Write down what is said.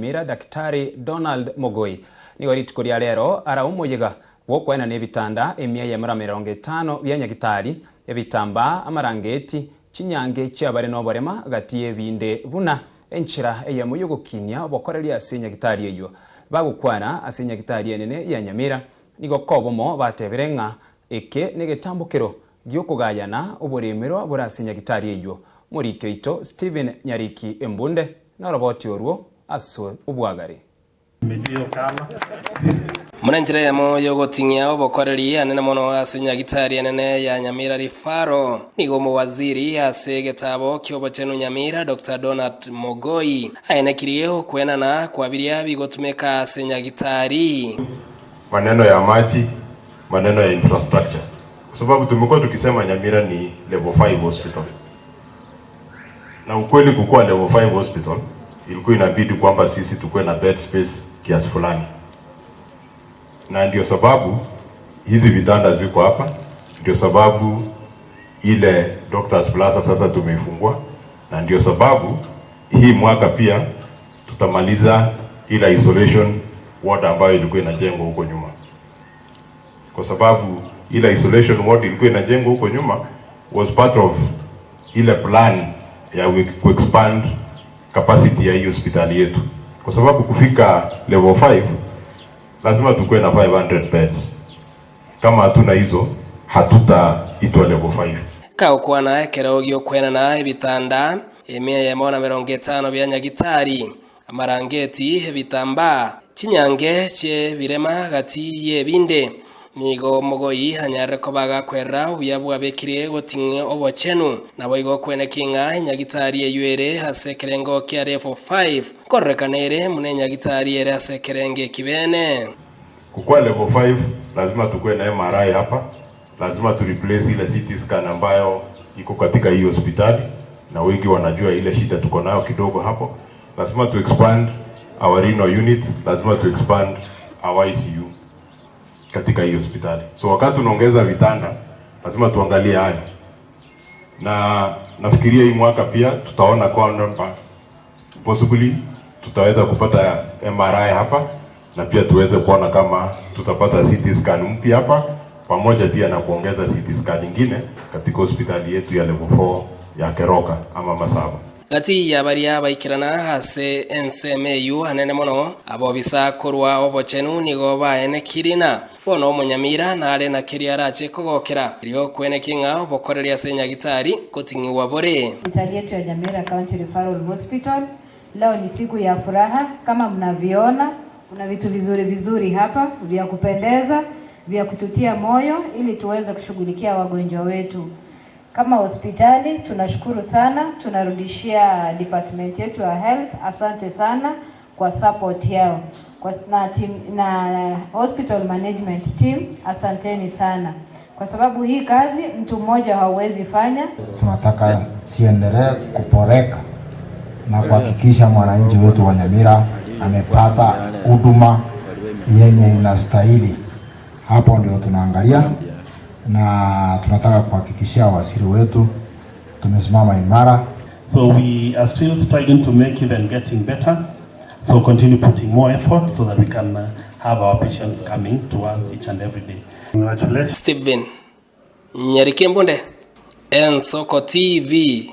Nyamira Daktari Donald Mogoi nigo rituko ria rero ara omoyega bw'okoenana ebitanda emia eyemo na emerongo etano bia nyagitari, ebitambaa, amarangeti, chinyange chiabare noborema gati y'ebinde buna enchera eyemo y'ogokinia obokoreri ase nyagitari eyio. Bagokwana ase nyagitari enene ya Nyamira nigo kobomo batebire ng'a eke negetambokero gi'okogayana oboremerwa bore ase nyagitari eyio. Omoriki oito Stephen Nyariki Embunde noroboti orwo ase obwagare. Buna enchera eyemo y'ogoting'ia obokoreri anene mono ase Nyagitari enene ya Nyamira Referral, nigo omowaziri ase egetabo ki'obochenu Nyamira Doctor Donald Mogoi aenekirie okwenana kwa biria bigotumeka ase Nyagitari. Maneno ya maji, maneno ya infrastructure kwa sababu tumekuwa tukisema Nyamira ni level 5 hospital, na ukweli kukuwa level 5 hospital ilikuwa inabidi kwamba sisi tukuwe na bed space kiasi fulani, na ndio sababu hizi vitanda ziko hapa, ndio sababu ile Doctors Plaza sasa tumeifungua, na ndio sababu hii mwaka pia tutamaliza ile isolation ward ambayo ilikuwa inajengwa huko nyuma, kwa sababu ile isolation ward ilikuwa inajengwa huko nyuma was part of ile plan ya kuexpand capacity ya hii hospitali yetu, kwa sababu kufika level 5 lazima tukuwe na 500 beds. Kama hatuna hizo hatutaitwa level 5. Kagokwana ekero giokwenana ebitanda emia eyemo na emerongo etano bia nyagitari, amarangeti, ebitambaa, chinyange chi'ebirema gati y'ebinde. Nigo omogoi anyarire koba agakwerera obuya bwabekire goting'ia obochenu. Naboigo okweneki ng'a enyagitari eyio ere ase ekerengo kia level 5 nkororekana ere buna enyagitari ere ase ekerengo ekibene. Kukua level 5 lazima tukue na MRI hapa, lazima tu replace ile CT scan ambayo iko katika hii hospitali, na wengi wanajua ile shida tuko nayo kidogo hapo. Lazima tu expand our renal unit, lazima tu expand our ICU katika hii hospitali. So wakati tunaongeza vitanda lazima tuangalie hayo, na nafikiria hii mwaka pia tutaona kwamba possibly tutaweza kupata MRI hapa na pia tuweze kuona kama tutapata CT scan mpya hapa pamoja pia na kuongeza CT scan nyingine katika hospitali yetu ya level 4 ya Keroka ama Masaba. Gati ya baria baikerana ase ensemo eyio anene mono, abobisa korwa obochenu nigo baenekiri na bono omonyamira nare na keria arache kogokera erio kweneki ng'a obokoreri ase nyagitari koting'iwa bore. Hospitali yetu ya Nyamira County Referral Hospital. Leo ni siku ya furaha kama mnavyoona, kuna vitu vizuri vizuri hapa vya kupendeza vya kututia moyo ili tuweze kushughulikia wagonjwa wetu. Kama hospitali tunashukuru sana, tunarudishia department yetu ya health, asante sana kwa support yao kwa, na, team, na hospital management team, asanteni sana kwa sababu hii kazi mtu mmoja hauwezi fanya. Tunataka siendelee kuboreka na kuhakikisha mwananchi wetu wa Nyamira amepata huduma yenye inastahili. Hapo ndio tunaangalia na tunataka kuhakikishia waziri wetu tumesimama imara. So we are still striving to make even getting better. So continue putting more effort so that we can have our patients coming to us each and every day. Congratulations. Stephen Nyarikembunde, Ensoko TV.